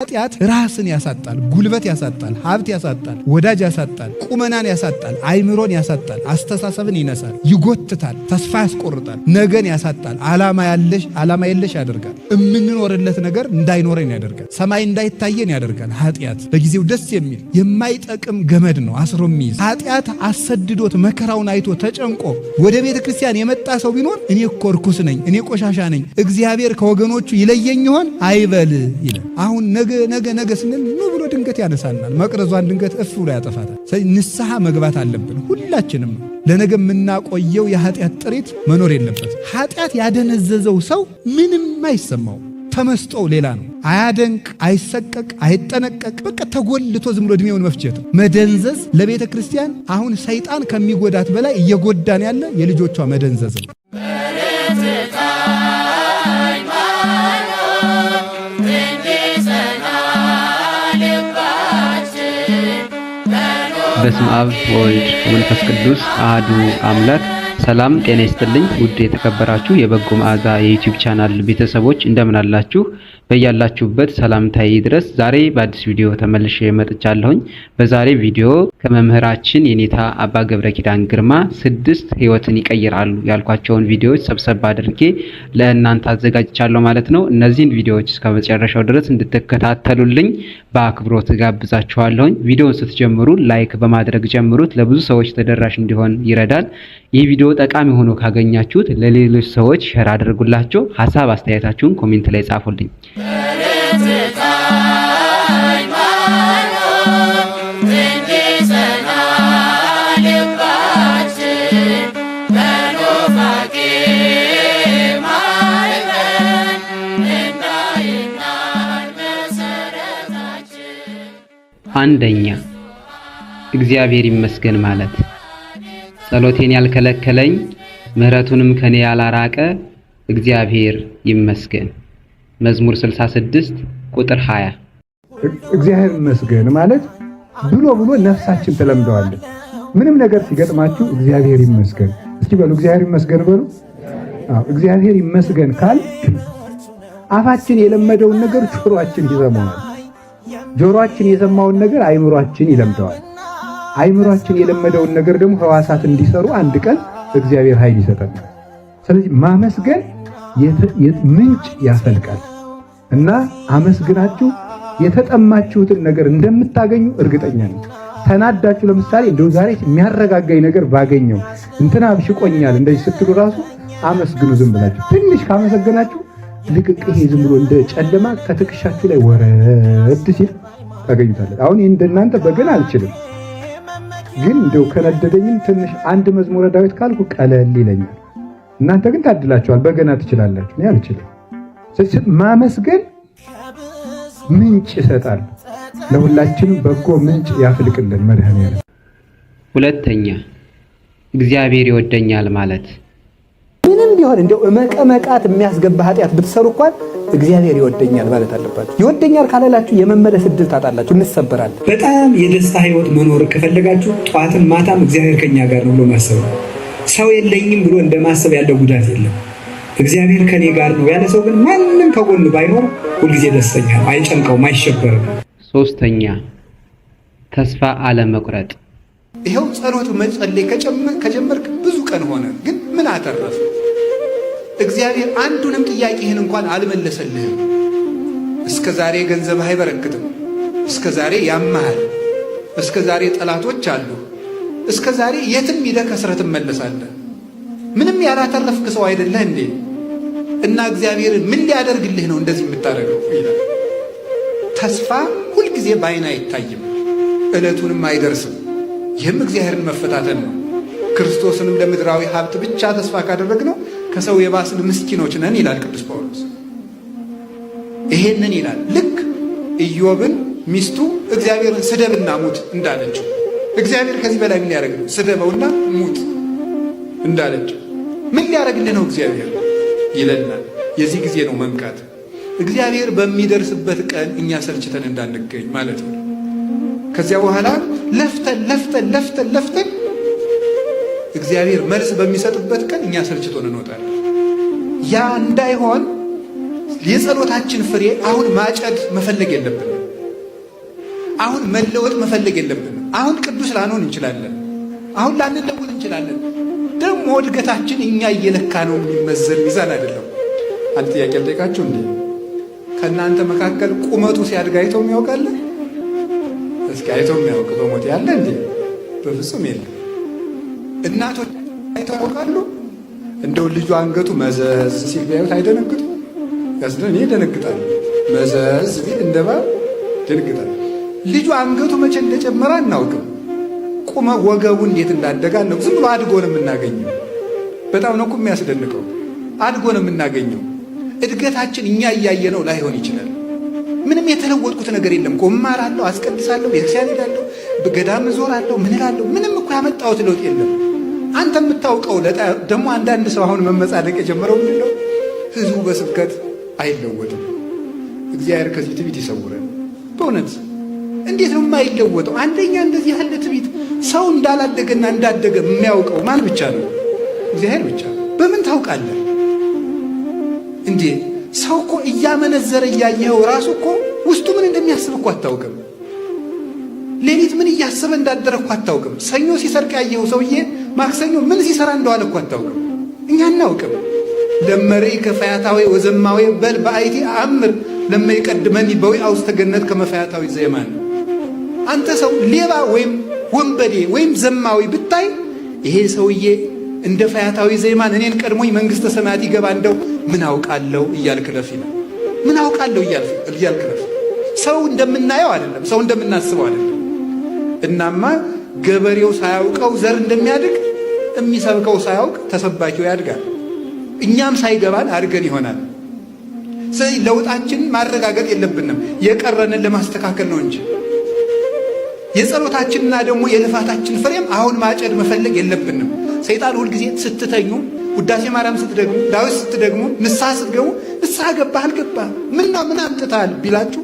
ኃጢአት ራስን ያሳጣል፣ ጉልበት ያሳጣል፣ ሀብት ያሳጣል፣ ወዳጅ ያሳጣል፣ ቁመናን ያሳጣል፣ አይምሮን ያሳጣል፣ አስተሳሰብን ይነሳል፣ ይጎትታል፣ ተስፋ ያስቆርጣል፣ ነገን ያሳጣል፣ ዓላማ ያለሽ ዓላማ የለሽ ያደርጋል። እምንኖርለት ነገር እንዳይኖረን ያደርጋል። ሰማይ እንዳይታየን ያደርጋል። ኃጢአት ለጊዜው ደስ የሚል የማይጠቅም ገመድ ነው አስሮ የሚይዝ። ኃጢአት አሰድዶት መከራውን አይቶ ተጨንቆ ወደ ቤተ ክርስቲያን የመጣ ሰው ቢኖር እኔ እኮ እርኩስ ነኝ፣ እኔ ቆሻሻ ነኝ፣ እግዚአብሔር ከወገኖቹ ይለየኝ ይሆን አይበል ይላል። አሁን ነገ ነገ ነገ ስንል ኑ ብሎ ድንገት ያነሳናል። መቅረዟን ድንገት እፍ ብሎ ያጠፋታል። ስለዚህ ንስሐ መግባት አለብን ሁላችንም። ለነገ የምናቆየው የኃጢአት ጥሪት መኖር የለበት። ኃጢአት ያደነዘዘው ሰው ምንም አይሰማው። ተመስጦው ሌላ ነው። አያደንቅ፣ አይሰቀቅ፣ አይጠነቀቅ። በቃ ተጎልቶ ዝም ብሎ ዕድሜውን መፍጀት ነው። መደንዘዝ ለቤተ ክርስቲያን አሁን ሰይጣን ከሚጎዳት በላይ እየጎዳን ያለ የልጆቿ መደንዘዝ ነው። በስመ አብ ወወልድ ወመንፈስ ቅዱስ አሐዱ አምላክ። ሰላም ጤና ይስጥልኝ። ውድ የተከበራችሁ የበጎ መዓዛ የ YouTube channel ቤተሰቦች እንደምን አላችሁ? በያላችሁበት ሰላምታዬ ይድረስ። ዛሬ በአዲስ ቪዲዮ ተመልሼ መጥቻለሁኝ። በዛሬ ቪዲዮ ከመምህራችን የኔታ አባ ገብረ ኪዳን ግርማ 6 ሕይወትን ይቀይራሉ ያልኳቸውን ቪዲዮዎች ሰብሰብ አድርጌ ለእናንተ አዘጋጅቻለሁ ማለት ነው። እነዚህን ቪዲዮዎች እስከ መጨረሻው ድረስ እንድትከታተሉልኝ በአክብሮት ጋብዛችኋለሁኝ። ቪዲዮውን ስትጀምሩ like በማድረግ ጀምሩት፣ ለብዙ ሰዎች ተደራሽ እንዲሆን ይረዳል። ይህ ቪዲዮ ጠቃሚ ሆኖ ካገኛችሁት ለሌሎች ሰዎች share አድርጉላቸው። ሀሳብ አስተያየታችሁን comment ላይ ጻፉልኝ። አንደኛ፣ እግዚአብሔር ይመስገን ማለት። ጸሎቴን ያልከለከለኝ ምሕረቱንም ከኔ ያላራቀ እግዚአብሔር ይመስገን። መዝሙር 66 ቁጥር 20። እግዚአብሔር ይመስገን ማለት ብሎ ብሎ ነፍሳችን ትለምደዋለች። ምንም ነገር ሲገጥማችሁ እግዚአብሔር ይመስገን እስኪ በሉ፣ እግዚአብሔር ይመስገን በሉ። አዎ እግዚአብሔር ይመስገን ካል አፋችን የለመደውን ነገር ጆሮአችን ይሰማዋል። ጆሮአችን የሰማውን ነገር አይምሯችን ይለምደዋል። አይምሯችን የለመደውን ነገር ደግሞ ህዋሳት እንዲሰሩ አንድ ቀን እግዚአብሔር ኃይል ይሰጠናል። ስለዚህ ማመስገን ምንጭ ያፈልቃል እና አመስግናችሁ የተጠማችሁትን ነገር እንደምታገኙ እርግጠኛ ነኝ። ተናዳችሁ ለምሳሌ እንደው ዛሬ የሚያረጋጋኝ ነገር ባገኘው እንትና አብሽቆኛል እንደዚህ ስትሉ ራሱ አመስግኑ። ዝም ብላችሁ ትንሽ ካመሰገናችሁ ልቅቅ፣ ይሄ ዝም ብሎ እንደ ጨለማ ከትከሻችሁ ላይ ወረድ ሲል ታገኙታለን። አሁን ይህ እንደናንተ በገና አልችልም፣ ግን እንደው ከነደደኝም ትንሽ አንድ መዝሙረ ዳዊት ካልኩ ቀለል ይለኛል። እናንተ ግን ታድላችኋል፣ በገና ትችላላችሁ። እኔ አልችልም። ማመስገን ምንጭ ይሰጣል። ለሁላችንም በጎ ምንጭ ያፍልቅልን መድኃኔዓለም። ሁለተኛ፣ እግዚአብሔር ይወደኛል ማለት። ምንም ቢሆን እንደው መቀመቃት የሚያስገባ ኃጢአት ብትሰሩ እንኳን እግዚአብሔር ይወደኛል ማለት አለባችሁ። ይወደኛል ካላላችሁ የመመለስ እድል ታጣላችሁ፣ እንሰበራለን። በጣም የደስታ ህይወት መኖር ከፈለጋችሁ ጠዋትም ማታም እግዚአብሔር ከኛ ጋር ነው ብሎ ማሰብ ነው። ሰው የለኝም ብሎ እንደማሰብ ያለ ጉዳት የለም። እግዚአብሔር ከኔ ጋር ነው ያለ ሰው ግን ማንም ከጎኑ ባይኖር ሁልጊዜ ደስተኛ ነው፣ አይጨንቀውም፣ አይሸበርም። ሶስተኛ፣ ተስፋ አለመቁረጥ። ይኸው ጸሎት መጸለይ ከጀመርክ ብዙ ቀን ሆነ፣ ግን ምን አተረፍ? እግዚአብሔር አንዱንም ጥያቄህን እንኳን አልመለሰልህም። እስከ ዛሬ ገንዘብህ አይበረክትም። እስከ ዛሬ ያመሃል። እስከ ዛሬ ጠላቶች አሉ። እስከ ዛሬ የትም ሂደህ ከስረህ ትመለሳለህ። ምንም ያላተረፍክ ሰው አይደለህ እንዴ? እና እግዚአብሔርን ምን ሊያደርግልህ ነው እንደዚህ የምታደርገው ይላል። ተስፋ ሁልጊዜ በዓይን አይታይም፣ ዕለቱንም አይደርስም። ይህም እግዚአብሔርን መፈታተን ነው። ክርስቶስንም ለምድራዊ ሀብት ብቻ ተስፋ ካደረግነው ከሰው የባስን ምስኪኖች ነን ይላል ቅዱስ ጳውሎስ። ይሄንን ይላል። ልክ ኢዮብን ሚስቱ እግዚአብሔርን ስደብና ሙት እንዳለችው፣ እግዚአብሔር ከዚህ በላይ ምን ሊያደርግ ነው? ስደበውና ሙት እንዳለችው ምን ሊያደርግልህ ነው እግዚአብሔር ይለናል። የዚህ ጊዜ ነው መንቃት። እግዚአብሔር በሚደርስበት ቀን እኛ ሰልችተን እንዳንገኝ ማለት ነው። ከዚያ በኋላ ለፍተን ለፍተን ለፍተን ለፍተን እግዚአብሔር መልስ በሚሰጥበት ቀን እኛ ሰልችቶን እንወጣለን። ያ እንዳይሆን የጸሎታችን ፍሬ አሁን ማጨድ መፈለግ የለብንም። አሁን መለወጥ መፈለግ የለብንም። አሁን ቅዱስ ላንሆን እንችላለን። አሁን ላንለወጥ እንችላለን። ደግሞ እድገታችን እኛ እየለካ ነው የሚመዘን ሚዛን አይደለም። አንድ ጥያቄ ልጠይቃችሁ እንዴ፣ ከእናንተ መካከል ቁመቱ ሲያድግ አይቶ የሚያውቃለ? እስኪ አይቶ የሚያውቅ በሞት ያለ እንዴ? በፍጹም የለም። እናቶች አይተው ያውቃሉ? እንደው ልጁ አንገቱ መዘዝ ሲል ቢያዩት አይደነግጡ? እኔ ደነግጣለሁ። መዘዝ ቢል እንደባ ደነግጣለሁ። ልጁ አንገቱ መቼ እንደጨመረ አናውቅም። ቁመ ወገቡ እንዴት እንዳደገ አናውቅም። ዝም ብሎ አድጎ ነው የምናገኘው። በጣም ነው እኮ የሚያስደንቀው። አድጎ ነው የምናገኘው። እድገታችን እኛ እያየነው ላይሆን ይችላል። ምንም የተለወጥኩት ነገር የለም። እማራለሁ፣ አስቀድሳለሁ፣ ቤተክርስቲያን እሄዳለሁ፣ ገዳም እዞራለሁ፣ ምን እላለሁ። ምንም እኮ ያመጣሁት ለውጥ የለም። አንተ የምታውቀው ደግሞ አንዳንድ ሰው አሁን መመጻደቅ የጀመረው ምንድን ነው? ህዝቡ በስብከት አይለወጥም። እግዚአብሔር ከዚህ ትቢት ይሰውረን። በእውነት እንዴት ነው የማይለወጠው? አንደኛ እንደዚህ ያለ ትቢት ሰው እንዳላደገና እንዳደገ የሚያውቀው ማን ብቻ ነው? እግዚአብሔር ብቻ። በምን ታውቃለህ እንዴ? ሰው እኮ እያመነዘረ እያየኸው ራሱ እኮ ውስጡ ምን እንደሚያስብ እኮ አታውቅም። ሌሊት ምን እያሰበ እንዳደረ እኮ አታውቅም። ሰኞ ሲሰርቅ ያየኸው ሰውዬ ማክሰኞ ምን ሲሰራ እንደዋለ እኮ አታውቅም። እኛ አናውቅም። ለመሬከ ፈያታዊ ወዘማዊ በል በአይቲ አምር ለመይቀድመኒ በዊአ ውስተ ገነት ከመ ፈያታዊ ዘየማን። አንተ ሰው ሌባ ወይም ወንበዴ ወይም ዘማዊ ብታይ ይሄ ሰውዬ እንደ ፈያታዊ ዘየማን እኔን ቀድሞኝ መንግሥተ ሰማያት ይገባ እንደው ምን አውቃለሁ እያልክ ለፍ ይላል። ምን አውቃለሁ እያልክ ለፍ። ሰው እንደምናየው አይደለም፣ ሰው እንደምናስበው አይደለም። እናማ ገበሬው ሳያውቀው ዘር እንደሚያድግ የሚሰብከው ሳያውቅ ተሰባኪው ያድጋል። እኛም ሳይገባን አድገን ይሆናል። ስለዚህ ለውጣችንን ማረጋገጥ የለብንም፣ የቀረንን ለማስተካከል ነው እንጂ የጸሎታችንና ደግሞ የልፋታችን ፍሬም አሁን ማጨድ መፈለግ የለብንም። ሰይጣን ሁልጊዜ ስትተኙ፣ ውዳሴ ማርያም ስትደግሙ፣ ዳዊት ስትደግሙ፣ ንስሐ ስትገቡ ንስሐ ገባህ አልገባህ ምና ምን አምጥተሃል ቢላችሁ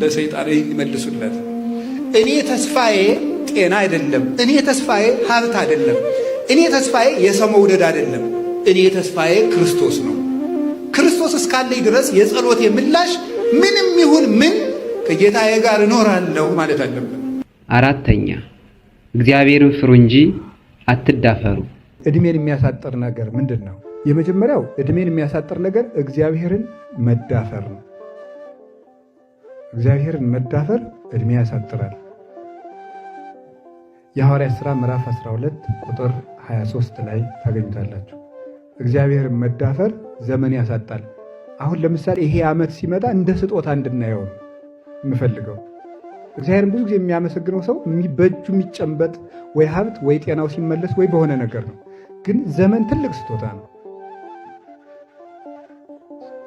ለሰይጣን ይህን ይመልሱለት። እኔ ተስፋዬ ጤና አይደለም፣ እኔ ተስፋዬ ሀብት አይደለም፣ እኔ ተስፋዬ የሰው መውደድ አይደለም፣ እኔ ተስፋዬ ክርስቶስ ነው። ክርስቶስ እስካለኝ ድረስ የጸሎቴ ምላሽ ምንም ይሁን ምን ከጌታዬ ጋር እኖራለሁ ማለት አለብን። አራተኛ እግዚአብሔርን ፍሩ እንጂ አትዳፈሩ። እድሜን የሚያሳጥር ነገር ምንድን ነው? የመጀመሪያው እድሜን የሚያሳጥር ነገር እግዚአብሔርን መዳፈር ነው። እግዚአብሔርን መዳፈር እድሜ ያሳጥራል። የሐዋርያት ሥራ ምዕራፍ 12 ቁጥር 23 ላይ ታገኙታላችሁ። እግዚአብሔርን መዳፈር ዘመን ያሳጣል። አሁን ለምሳሌ ይሄ ዓመት ሲመጣ እንደ ስጦታ እንድናየው ነው የምፈልገው። እግዚአብሔርን ብዙ ጊዜ የሚያመሰግነው ሰው በእጁ የሚጨንበጥ ወይ ሀብት ወይ ጤናው ሲመለስ ወይ በሆነ ነገር ነው። ግን ዘመን ትልቅ ስጦታ ነው።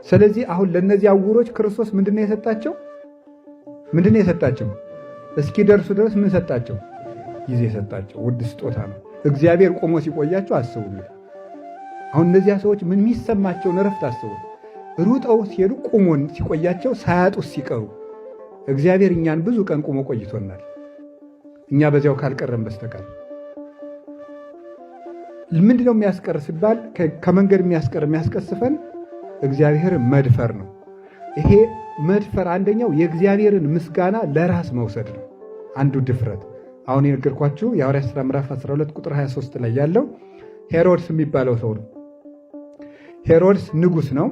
ስለዚህ አሁን ለእነዚህ አውሮች ክርስቶስ ምንድነው የሰጣቸው? ምንድነው የሰጣቸው? እስኪደርሱ ድረስ ምን ሰጣቸው? ጊዜ ሰጣቸው። ውድ ስጦታ ነው። እግዚአብሔር ቆሞ ሲቆያቸው አስቡ። አሁን እነዚያ ሰዎች ምን የሚሰማቸውን እረፍት አስቡ። ሩጠው ሲሄዱ ቆሞን ሲቆያቸው ሳያጡ ሲቀሩ እግዚአብሔር እኛን ብዙ ቀን ቆሞ ቆይቶናል። እኛ በዚያው ካልቀረን በስተቀር ምንድነው የሚያስቀር ሲባል ከመንገድ የሚያስቀር የሚያስቀስፈን እግዚአብሔር መድፈር ነው። ይሄ መድፈር አንደኛው የእግዚአብሔርን ምስጋና ለራስ መውሰድ ነው። አንዱ ድፍረት አሁን የነገርኳችሁ የሐዋርያት ሥራ ምዕራፍ 12 ቁጥር 23 ላይ ያለው ሄሮድስ የሚባለው ሰው ነው። ሄሮድስ ንጉሥ ነው።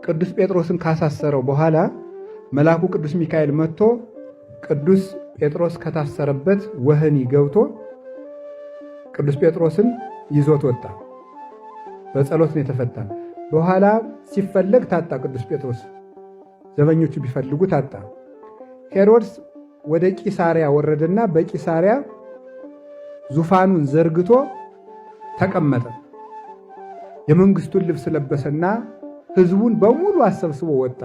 ቅዱስ ጴጥሮስን ካሳሰረው በኋላ መልአኩ ቅዱስ ሚካኤል መጥቶ ቅዱስ ጴጥሮስ ከታሰረበት ወህኒ ገብቶ ቅዱስ ጴጥሮስን ይዞት ወጣ። በጸሎት ነው የተፈታ። በኋላ ሲፈለግ ታጣ። ቅዱስ ጴጥሮስ ዘበኞቹ ቢፈልጉ ታጣ። ሄሮድስ ወደ ቂሳሪያ ወረደና በቂሳሪያ ዙፋኑን ዘርግቶ ተቀመጠ። የመንግስቱን ልብስ ለበሰና ህዝቡን በሙሉ አሰብስቦ ወጣ።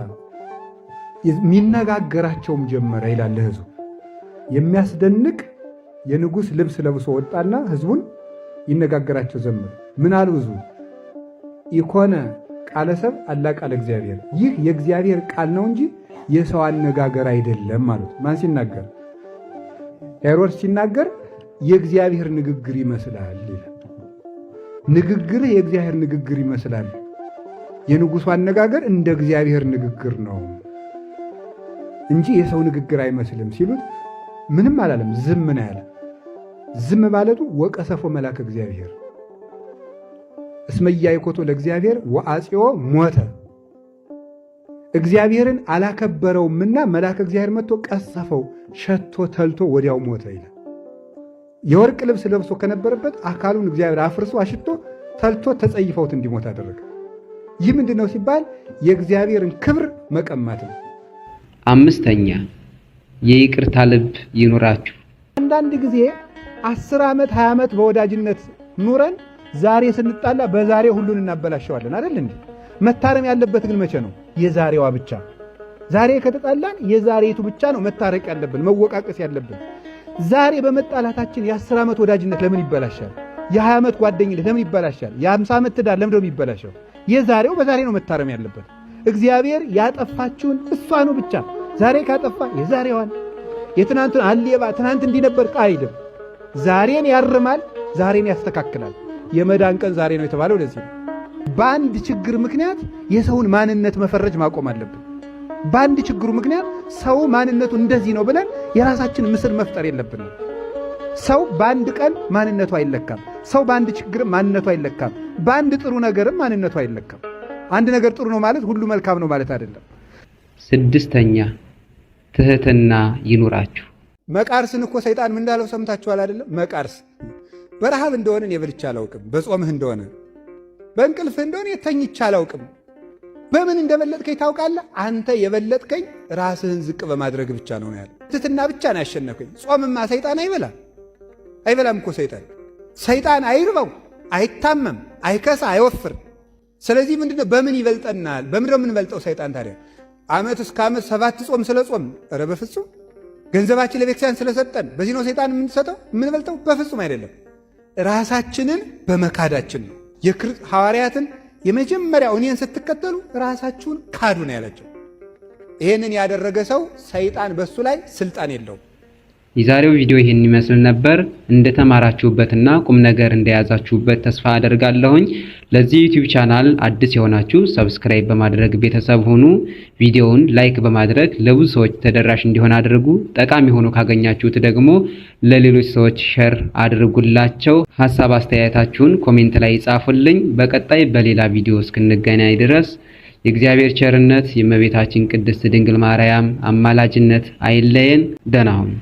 የሚነጋገራቸውም ጀመረ ይላል። ህዝቡ የሚያስደንቅ የንጉሥ ልብስ ለብሶ ወጣና ህዝቡን ይነጋገራቸው ጀመረ። ምን አሉ ህዝቡ? ኢኮነ ቃለ ሰብእ አላ ቃለ እግዚአብሔር፣ ይህ የእግዚአብሔር ቃል ነው እንጂ የሰው አነጋገር አይደለም አሉት። ማን ሲናገር? ሄሮድስ ሲናገር የእግዚአብሔር ንግግር ይመስላል ይላል። ንግግርህ የእግዚአብሔር ንግግር ይመስላል። የንጉሡ አነጋገር እንደ እግዚአብሔር ንግግር ነው እንጂ የሰው ንግግር አይመስልም ሲሉት ምንም አላለም፣ ዝም ነው ያለ። ዝም ማለቱ ወቀሰፎ መልአከ እግዚአብሔር እስመ ኢያእኮቶ ለእግዚአብሔር ወአጽዮ ሞተ። እግዚአብሔርን አላከበረውምና መልአከ እግዚአብሔር መጥቶ ቀሰፈው፣ ሸቶ ተልቶ ወዲያው ሞተ ይላል። የወርቅ ልብስ ለብሶ ከነበረበት አካሉን እግዚአብሔር አፍርሶ አሽቶ ተልቶ ተጸይፈውት እንዲሞት አደረገ። ይህ ምንድን ነው ሲባል የእግዚአብሔርን ክብር መቀማት ነው። አምስተኛ፣ የይቅርታ ልብ ይኑራችሁ። አንዳንድ ጊዜ 10 ዓመት 20 ዓመት በወዳጅነት ኑረን ዛሬ ስንጣላ በዛሬ ሁሉን እናበላሸዋለን አይደል እንዴ? መታረም ያለበት ግን መቼ ነው? የዛሬዋ ብቻ። ዛሬ ከተጣላን የዛሬቱ ብቻ ነው መታረቅ ያለብን፣ መወቃቀስ ያለብን። ዛሬ በመጣላታችን የ10 ዓመት ወዳጅነት ለምን ይበላሻል? የ20 ዓመት ጓደኝነት ለምን ይበላሻል? የ50 ዓመት ትዳር ለምን ነው የሚበላሸው? የዛሬው በዛሬ ነው መታረም ያለበት። እግዚአብሔር ያጠፋችውን እሷኑ ብቻ ዛሬ ካጠፋ የዛሬዋን፣ የትናንቱን አሌባ ትናንት እንዲነበር አይልም። ዛሬን ያርማል፣ ዛሬን ያስተካክላል። የመዳን ቀን ዛሬ ነው የተባለው ለዚህ ነው። በአንድ ችግር ምክንያት የሰውን ማንነት መፈረጅ ማቆም አለብን። በአንድ ችግሩ ምክንያት ሰው ማንነቱ እንደዚህ ነው ብለን የራሳችን ምስል መፍጠር የለብንም። ሰው በአንድ ቀን ማንነቱ አይለካም። ሰው በአንድ ችግርም ማንነቱ አይለካም። በአንድ ጥሩ ነገርም ማንነቱ አይለካም። አንድ ነገር ጥሩ ነው ማለት ሁሉ መልካም ነው ማለት አይደለም። ስድስተኛ፣ ትህትና ይኑራችሁ። መቃርስን እኮ ሰይጣን ምን እንዳለው ሰምታችኋል አይደለም? መቃርስ በረሃብ እንደሆነ እኔ በልቼ አላውቅም፣ በጾምህ እንደሆነ በእንቅልፍህ እንደሆነ ተኝቼ አላውቅም። በምን እንደበለጥከኝ ታውቃለህ? አንተ የበለጥከኝ ራስህን ዝቅ በማድረግ ብቻ ነው ያለ። ትህትና ብቻ ነው ያሸነፍከኝ። ጾምማ ሰይጣን አይበላም፣ አይበላም እኮ ሰይጣን። ሰይጣን አይርበው፣ አይታመም፣ አይከሳ፣ አይወፍር። ስለዚህ ምንድነው በምን ይበልጠናል? በምንድነው የምንበልጠው ሰይጣን ታዲያ? ዓመት እስከ ዓመት 7 ጾም ስለ ጾም? ኧረ በፍጹም። ገንዘባችን ለቤተክርስቲያን ስለሰጠን በዚህ ነው ሰይጣን የምንሰጠው የምንበልጠው? በፍጹም አይደለም። ራሳችንን በመካዳችን ነው። ሐዋርያትን የመጀመሪያው እኔን ስትከተሉ ራሳችሁን ካዱ ነው ያላቸው። ይህንን ያደረገ ሰው ሰይጣን በሱ ላይ ስልጣን የለውም። የዛሬው ቪዲዮ ይህን ይመስል ነበር። እንደተማራችሁበትና ቁም ነገር እንደያዛችሁበት ተስፋ አደርጋለሁኝ። ለዚህ YouTube channel አዲስ የሆናችሁ subscribe በማድረግ ቤተሰብ ሁኑ። ቪዲዮውን like በማድረግ ለብዙ ሰዎች ተደራሽ እንዲሆን አድርጉ። ጠቃሚ ሆኖ ካገኛችሁት ደግሞ ለሌሎች ሰዎች share አድርጉላቸው። ሀሳብ አስተያየታችሁን comment ላይ ጻፉልኝ። በቀጣይ በሌላ ቪዲዮ እስክንገናኝ ድረስ የእግዚአብሔር ቸርነት የእመቤታችን ቅድስት ድንግል ማርያም አማላጅነት አይለየን። ደህና ሁኑ።